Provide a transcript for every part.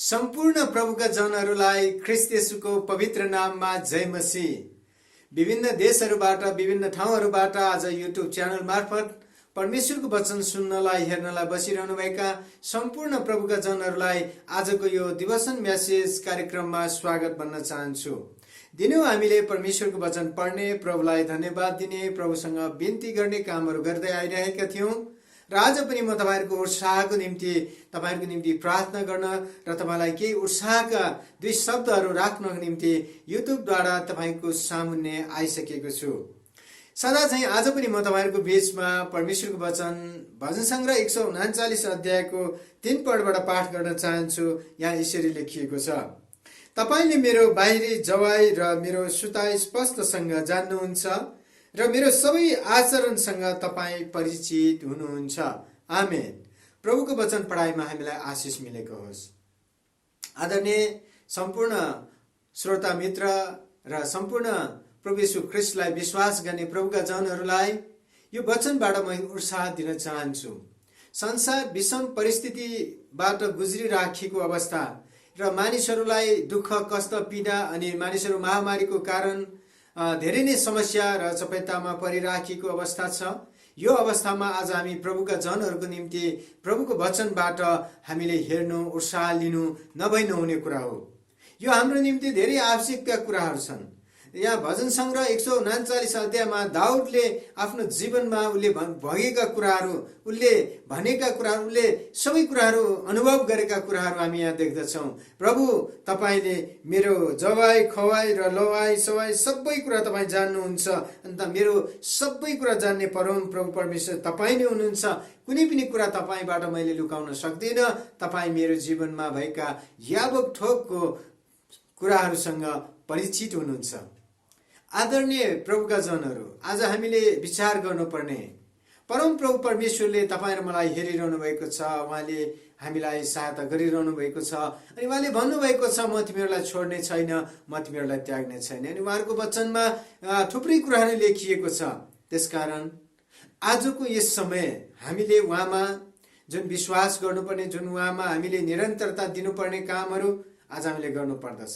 सम्पूर्ण प्रभुका जनहरूलाई ख्रीष्ट येशूको पवित्र नाममा जय मसीह। विभिन्न देशहरूबाट विभिन्न ठाउँहरूबाट आज युट्युब च्यानल मार्फत परमेश्वरको वचन सुन्नलाई हेर्नलाई बसिरहनुभएका सम्पूर्ण प्रभुका जनहरूलाई आजको यो डिभोसन मेसेज कार्यक्रममा स्वागत भन्न चाहन्छु। दिनौ हामीले परमेश्वरको वचन पढ्ने, प्रभुलाई धन्यवाद दिने, प्रभुसँग बिन्ती गर्ने कामहरू गर्दै आइरहेका थियौँ र आज पनि म तपाईहरुको उत्साहको निम्ति प्रार्थना गर्न र तपाईलाई केही उत्साहका दुई शब्दहरू राख्नको निम्ति युट्युबद्वारा तपाईको सामुन्ने आइसकेको छु। सदा चाहिँ आज पनि म तपाईहरुको बीचमा परमेश्वरको वचन भजन संग्रह 139 अध्यायको 3 पदबाट पाठ गर्न चाहन्छु। यहाँ यसरी लेखिएको छ, तपाईले मेरो बाहिरी जवाई र मेरो सुताई स्पष्टसँग जान्नुहुन्छ र मेरो सबै आचरणसँग तपाई परिचित हुनुहुन्छ। आमेन। प्रभुको वचन पढाइमा हामीलाई आशिष मिलेको होस्। आदरणीय सम्पूर्ण श्रोता मित्र र सम्पूर्ण प्रभु येशू ख्रीष्टलाई विश्वास गर्ने प्रभुका जनहरूलाई यो वचनबाट म उत्साह दिन चाहन्छु। संसार विषम परिस्थितिबाट गुज्रिराखेको अवस्था र मानिसहरूलाई दुःख कष्ट पीडा अनि मानिसहरू महामारीको कारण धेरै नै समस्या र चपेटामा परिराखेको अवस्था छ। यो अवस्थामा आज हामी प्रभुका जनहरूको निम्ति प्रभुको वचनबाट हामीले हेर्नु, उत्साह लिनु नभई नहुने कुरा हो। यो हाम्रो निम्ति धेरै आवश्यकता कुराहरू छन्। यहाँ भजन संग्रह 139 अध्यायमा दाउदले आफ्नो जीवनमा उसले भोगेका कुराहरू, उसले भनेका कुराहरू, उसले सबै कुराहरू अनुभव गरेका कुराहरू हामी यहाँ देख्दछौँ। प्रभु तपाईले मेरो जवाई खवाई र लवाई सवाई सबै कुरा तपाईँ जान्नुहुन्छ। अन्त मेरो सबै कुरा जान्ने परम प्रभु परमेश्वर तपाईँ नै हुनुहुन्छ। कुनै पनि कुरा तपाईँबाट मैले लुकाउन सक्दिनँ। तपाईँ मेरो जीवनमा भएका यावत थोकको कुराहरूसँग परिचित हुनुहुन्छ। आदरणीय प्रभुका जनहरू, आज हामीले विचार गर्नुपर्ने, परम प्रभु परमेश्वरले तपाईँ र मलाई हेरिरहनु भएको छ। उहाँले हामीलाई सहायता गरिरहनु भएको छ अनि उहाँले भन्नुभएको छ, म तिमीहरूलाई छोड्ने छैन, म तिमीहरूलाई त्याग्ने छैन। अनि उहाँहरूको वचनमा थुप्रै कुराहरू लेखिएको छ। त्यसकारण आजको यस समय हामीले उहाँमा जुन विश्वास गर्नुपर्ने, जुन उहाँमा हामीले निरन्तरता दिनुपर्ने कामहरू आज हामीले गर्नुपर्दछ।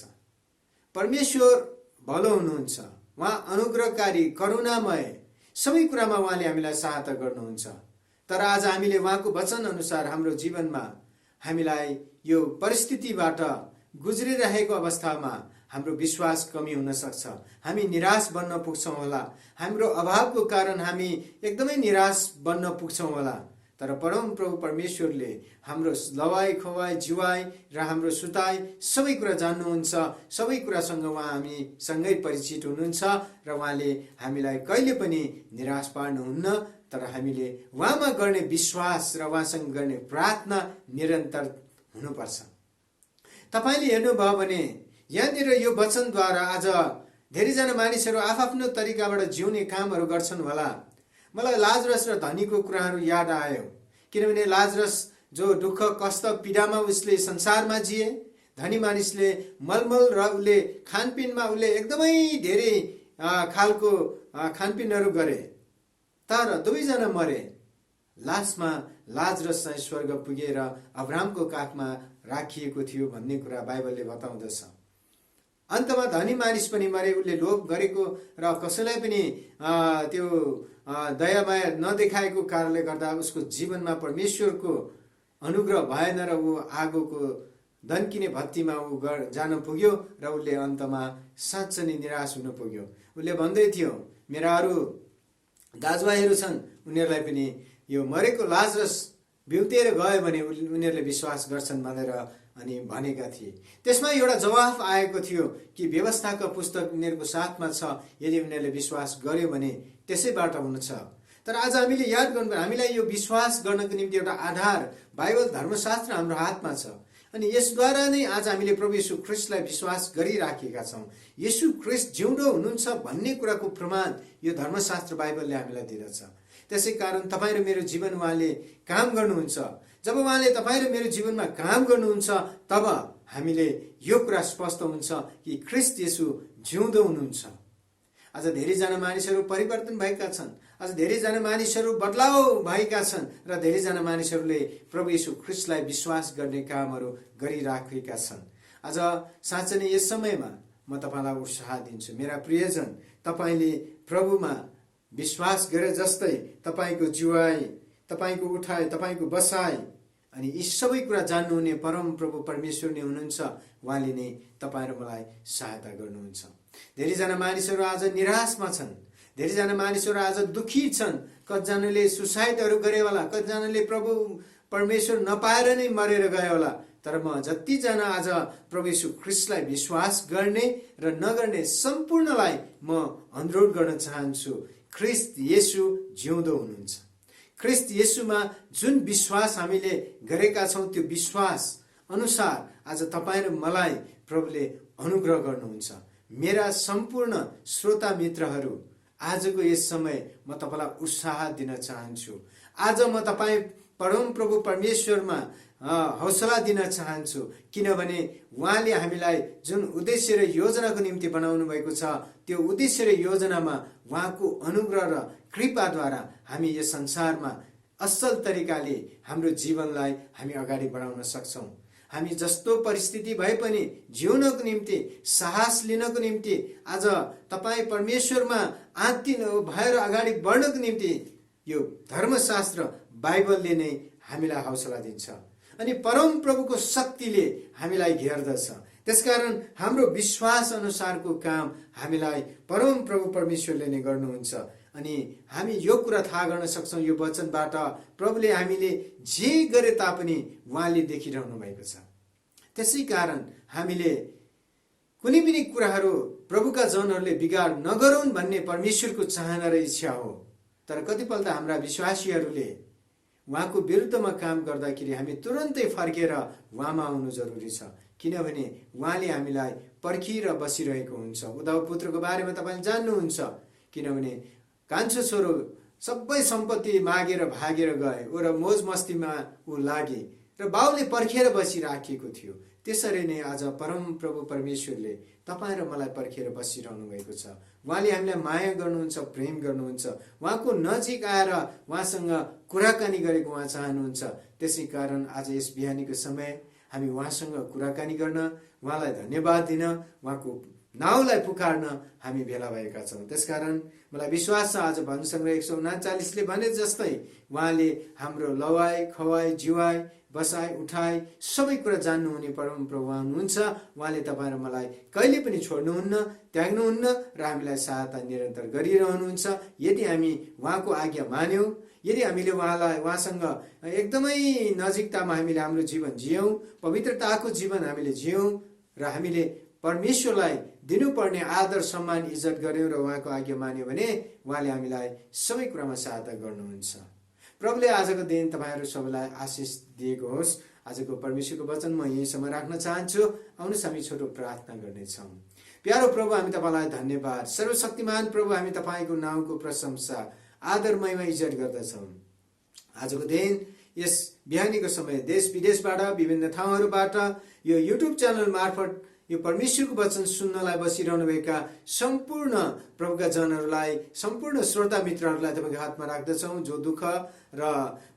परमेश्वर भलो हुनुहुन्छ, उहाँ अनुग्रहकारी करुणामय, सबै कुरामा उहाँले हामीलाई सहायता गर्नुहुन्छ। तर आज हामीले उहाँको वचन अनुसार हाम्रो जीवनमा हामीलाई यो परिस्थितिबाट गुज्रिरहेको अवस्थामा हाम्रो विश्वास कमी हुन सक्छ। हामी निराश बन्न पुग्छौँ होला। हाम्रो अभावको कारण हामी एकदमै निराश बन्न पुग्छौँ होला। तर परम प्रभु परमेश्वरले हाम्रो लवाई खवाई जुवाई र हाम्रो सुताई सबै कुरा जान्नुहुन्छ। सबै कुरासँग उहाँ हामी सँगै परिचित हुनुहुन्छ र उहाँले हामीलाई कहिले पनि निराश पार्नुहुन्न। तर हामीले उहाँमा गर्ने विश्वास र उहाँसँग गर्ने प्रार्थना निरन्तर हुनुपर्छ। तपाईले हेर्नुभयो भने यहाँनिर यो वचनद्वारा आज धेरैजना मानिसहरू आफ्नो तरिकाबाट जिउने कामहरू गर्छन् होला। मलाई लाजरस र धनीको कुराहरू याद आयो, किनभने लाजरस जो दुःख कष्ट पीडामा उसले संसारमा जिए, धनी मानिसले मलमल र उसले खानपिनमा उसले एकदमै धेरै खालको खानपिनहरू गरे, तर दुवैजना मरे। लास्टमा लाजरस चाहिँ स्वर्ग पुगेर अब्राहमको काखमा राखिएको थियो भन्ने कुरा बाइबलले बताउँदछ। अन्तमा धनी मानिस पनि मरे। उसले लोभ गरेको र कसैलाई पनि त्यो दयामाया नदेखाएको कारणले गर्दा उसको जीवनमा परमेश्वरको अनुग्रह भएन र ऊ आगोको दन्किने भत्तीमा ऊ जान पुग्यो र उसले अन्तमा साँच्चै नै निराश हुन पुग्यो। उसले भन्दै थियो, मेरा अरू दाजुभाइहरू छन्, उनीहरूलाई पनि यो मरेको लाजरस बिउतेर गयो भने उनीहरूले विश्वास गर्छन् भनेर अनि भनेका थिए। त्यसमा एउटा जवाफ आएको थियो कि व्यवस्थाका पुस्तक उनीहरूको साथमा छ, यदि उनीहरूले विश्वास गर्यो भने त्यसैबाट हुनेछ। तर आज हामीले याद गर्नु, हामीलाई यो विश्वास गर्नको निम्ति एउटा आधार बाइबल धर्मशास्त्र हाम्रो हातमा छ अनि यसद्वारा नै आज हामीले प्रभु येशू ख्रीष्टलाई विश्वास गरिराखेका छौँ। येशू ख्रीष्ट जिउँदो हुनुहुन्छ भन्ने कुराको प्रमाण यो धर्मशास्त्र बाइबलले हामीलाई दिँदछ। त्यसै कारण तपाईँ र मेरो जीवन उहाँले काम गर्नुहुन्छ। जब उहाँले तपाईँ र मेरो जीवनमा काम गर्नुहुन्छ तब हामीले यो कुरा स्पष्ट हुन्छ कि ख्रीष्ट येशू जिउँदो हुनुहुन्छ। आज धेरैजना मानिसहरू परिवर्तन भएका छन्। आज धेरैजना मानिसहरू बदलाउ भएका छन् र धेरैजना मानिसहरूले प्रभु येशू ख्रीष्टलाई विश्वास गर्ने कामहरू गरिराखेका छन्। आज साँच्चै नै यस समयमा म तपाईलाई उत्साह दिन्छु, मेरा प्रियजन, तपाईले प्रभुमा विश्वास गरे जस्तै तपाईको जीवाई, तपाईको उठाइ, तपाईको बसाइ अनि यी सबै कुरा जान्नुहुने परम प्रभु परमेश्वर नै हुनुहुन्छ। उहाँले नै तपाईँ र मलाई सहायता गर्नुहुन्छ। धेरैजना मानिसहरू आज निराशमा छन्, धेरैजना मानिसहरू आज दुखी छन्, कतिजनाले सुसाइडहरू गरे होला, कतिजनाले प्रभु परमेश्वर नपाएर नै मरेर गए होला। तर म जतिजना आज प्रभु येशू ख्रीष्टलाई विश्वास गर्ने र नगर्ने सम्पूर्णलाई म अनुरोध गर्न चाहन्छु, ख्रीष्ट येशू जिउँदो हुनुहुन्छ। ख्रीष्ट येशूमा जुन विश्वास हामीले गरेका छौं त्यो विश्वास अनुसार आज तपाईँ र मलाई प्रभुले अनुग्रह गर्नुहुन्छ। मेरा सम्पूर्ण श्रोता मित्रहरू, आजको यस समय म तपाईलाई उत्साह दिन चाहन्छु। आज म तपाईँ परम प्रभु परमेश्वरमा हौसला दिन चाहन्छु, किनभने उहाँले हामीलाई जुन उद्देश्य र योजनाको निम्ति बनाउनु भएको छ त्यो उद्देश्य र योजनामा उहाँको अनुग्रह र कृपाद्वारा हामी यस संसारमा असल तरिकाले हाम्रो जीवनलाई हामी अगाडि बढाउन सक्छौं। हामी जस्तो परिस्थिति भए पनि जिउनको निम्ति, साहस लिनको निम्ति, आज तपाईँ परमेश्वरमा आत्तिन भएर अगाडि बढ्नको निम्ति यो धर्मशास्त्र बाइबलले नै हामीलाई हौसला दिन्छ अनि परम प्रभुको शक्तिले हामीलाई घेर्दछ। त्यसकारण हाम्रो विश्वास अनुसारको काम हामीलाई परम प्रभु परमेश्वरले नै गर्नुहुन्छ अनि हामी यो कुरा थाहा गर्न सक्छौं, यो वचनबाट प्रभुले हामीले जे गरे तापनि उहाँले देखिरहनु भएको छ। त्यसै कारण हामीले कुनै पनि कुराहरू प्रभुका जनहरूले बिगाड नगरून् भन्ने परमेश्वरको चाहना र इच्छा हो। तर कतिपल्ट हाम्रा विश्वासीहरूले उहाँको विरुद्धमा काम गर्दाखेरि हामी तुरन्तै फर्केर उहाँमा आउनु जरुरी छ, किनभने उहाँले हामीलाई पर्खिएर बसिरहेको हुन्छ। उद्धव पुत्रको बारेमा तपाईले जान्नुहुन्छ, किनभने कान्छो छोरो सबै सम्पत्ति मागेर भागेर गए र मोज मस्तीमा ऊ लागे र बाउले पर्खेर बसिराखेको थियो। त्यसरी नै आज परम प्रभु परमेश्वरले तपाईँ र मलाई पर्खेर बसिरहनु भएको छ। उहाँले हामीलाई माया गर्नुहुन्छ, प्रेम गर्नुहुन्छ, उहाँको नजिक आएर उहाँसँग कुराकानी गरेको उहाँ चाहनुहुन्छ। त्यसै कारण आज यस बिहानीको समय हामी उहाँसँग कुराकानी गर्न, उहाँलाई धन्यवाद दिन, उहाँको नाउँलाई पुकार्न हामी भेला भएका छौँ। त्यसकारण मलाई विश्वास छ आज भजनसंग्रह 139ले भने जस्तै उहाँले हाम्रो लवाई, खवाई, जिवाई, बसाई, उठाई सबै कुरा जान्नुहुने परम प्रभु हुनुहुन्छ। उहाँले तपाईँ र मलाई कहिले पनि छोड्नुहुन्न, त्याग्नुहुन्न र हामीलाई सहायता निरन्तर गरिरहनुहुन्छ। यदि हामी उहाँको आज्ञा मान्यौं, यदि हामीले उहाँसँग एकदमै नजिकतामा हामीले हाम्रो जीवन जियौं, पवित्रताको जीवन हामीले जियौं र हामीले परमेश्वरलाई दिनुपर्ने आदर, सम्मान, इज्जत गर्यौं र उहाँको आज्ञा मान्यौं भने उहाँले हामीलाई सबै कुरामा सहायता गर्नुहुन्छ। प्रभुले आजको दिन तपाईहरु सबैलाई आशिष दिएको होस्। आजको परमेश्वरको वचन म यहीँसम्म राख्न चाहन्छु। आउनुहोस् हामी छोटो प्रार्थना गर्नेछौँ। प्यारो प्रभु, हामी तपाईलाई धन्यवाद, सर्वशक्तिमान प्रभु, हामी तपाईको नामको प्रशंसा, आदर, महिमा, इज्जत गर्दछौँ। आजको दिन यस बिहानीको समय देश विदेशबाट, विभिन्न ठाउँहरूबाट यो युट्युब च्यानल मार्फत यो परमेश्वरको वचन सुन्नलाई बसिरहनु भएका सम्पूर्ण प्रभुका जनहरूलाई, सम्पूर्ण श्रोता मित्रहरूलाई तपाईको हातमा राख्दछौँ। जो दुःख र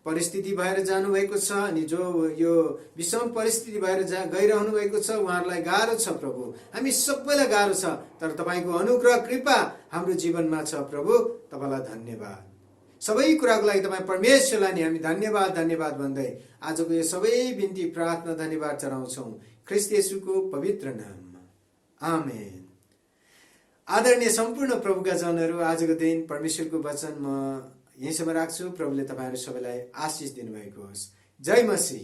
परिस्थिति भएर जानुभएको छ अनि जो यो विषम परिस्थिति भएर गइरहनु भएको छ, उहाँहरूलाई गाह्रो छ प्रभु, हामी सबैलाई गाह्रो छ, तर तपाईको अनुग्रह, कृपा हाम्रो जीवनमा छ प्रभु। तपाईलाई धन्यवाद। सबै कुराको लागि तपाईँ परमेश्वरलाई नि हामी धन्यवाद भन्दै आजको यो सबै बिन्ती, प्रार्थना, धन्यवाद चढाउँछौँ ख्रीष्ट येशूको पवित्र नाममा, आमेन। आदरणीय सम्पूर्ण प्रभुका जनहरू, आजको दिन परमेश्वरको वचन म यहीँसम्म राख्छु। प्रभुले तपाईहरु सबैलाई आशिष दिनुभएको होस्। जय मसीह।